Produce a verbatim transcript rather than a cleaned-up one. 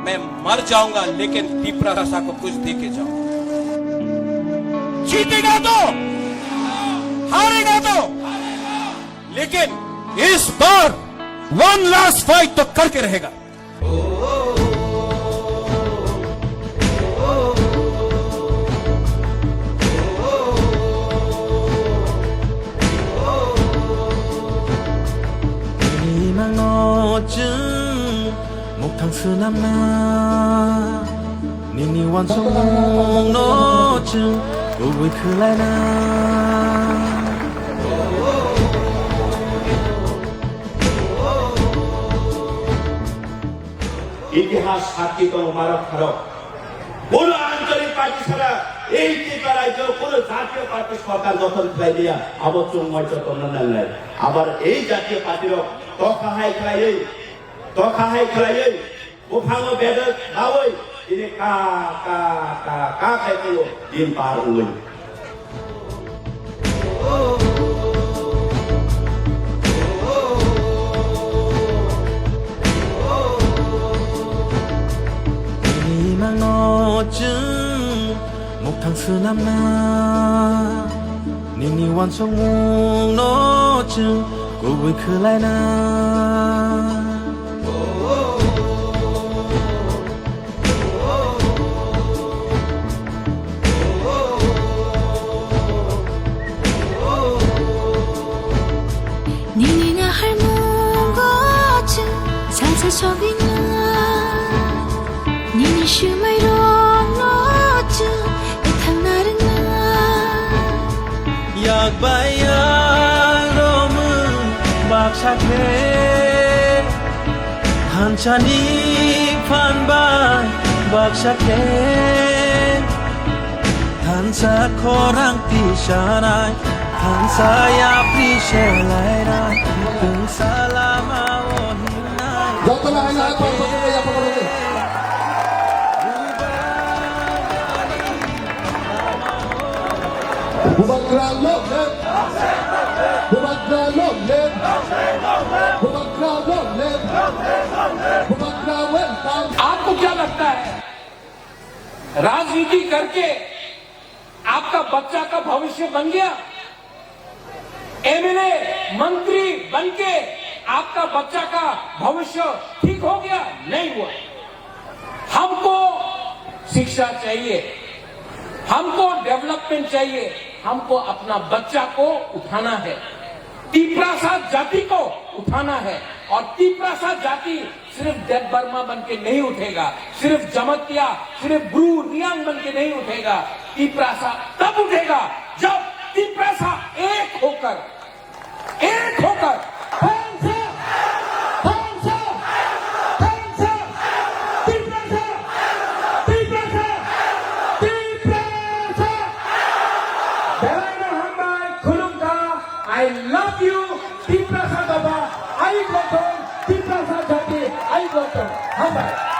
मैं मर जाऊंगा, लेकिन तिपरासा को कुछ दे के जाऊंगा। जीतेगा तो, हारेगा तो, लेकिन इस बार वन लास्ट फाइट तो करके रहेगा। Nini nangno chwng mukthang swnamna, nini uansukmungno chwng kubui khwlaina. ইতিহাস সাক্ষী tongo marok pharok. Bono ancholik party sara ei Tripura rajyo bono jatiyo party sorkar gothon khlai liya, abo chwng moito tongna nangnai. Abar ei jatiyo party rok tokha hai khlaiwi, tokha hai khlaiwi, buphango bedok dawi, tini ka, ka, ka, ka khai tongo, din par wngwi. Nini nangno chwng mukthang swnamna, nini uansukmungno chwng kubui khwlaina. Nini naharmungo chwng salsa sogwina. Nini swmairokno chwng ethangna rwngna. Yak bai yak romwi baksa khe, thansani phan bai baksa khe, thansa khorang tisanai, thansa yapri selainai, tungsa lama o himnai. Jotono haino hai pang pang pang yapang pang. Bubagra long live! Bubagra long live! Bubagra long live! Bubagra welcome! आपको क्या लगता है, राजनीति करके आपका बच्चा का भविष्य बन गया? एमएलए, मंत्री बनके आपका बच्चा का भविष्य ठीक हो गया? नहीं हुआ। हमको शिक्षा चाहिए, हमको डेवलपमेंट चाहिए, हमको अपना बच्चा को उठाना है, तिपरासा जाति को उठाना है। और तिपरासा जाति सिर्फ देबबर्मा बन के नहीं उठेगा, सिर्फ जमतिया, सिर्फ ब्रू रियांग बन के नहीं उठेगा। तिपरासा तब उठेगा जब तिपरासा एक होकर, एक होकर। Hands up! Hands up! Hands up! Tiprasa! तिपरासा! Tiprasa! Belai no hambai, khulumkha, I love you, Tiprasa dopha, ayuk rok thung, Tiprasa jati, ayuk rok thung. Hambai.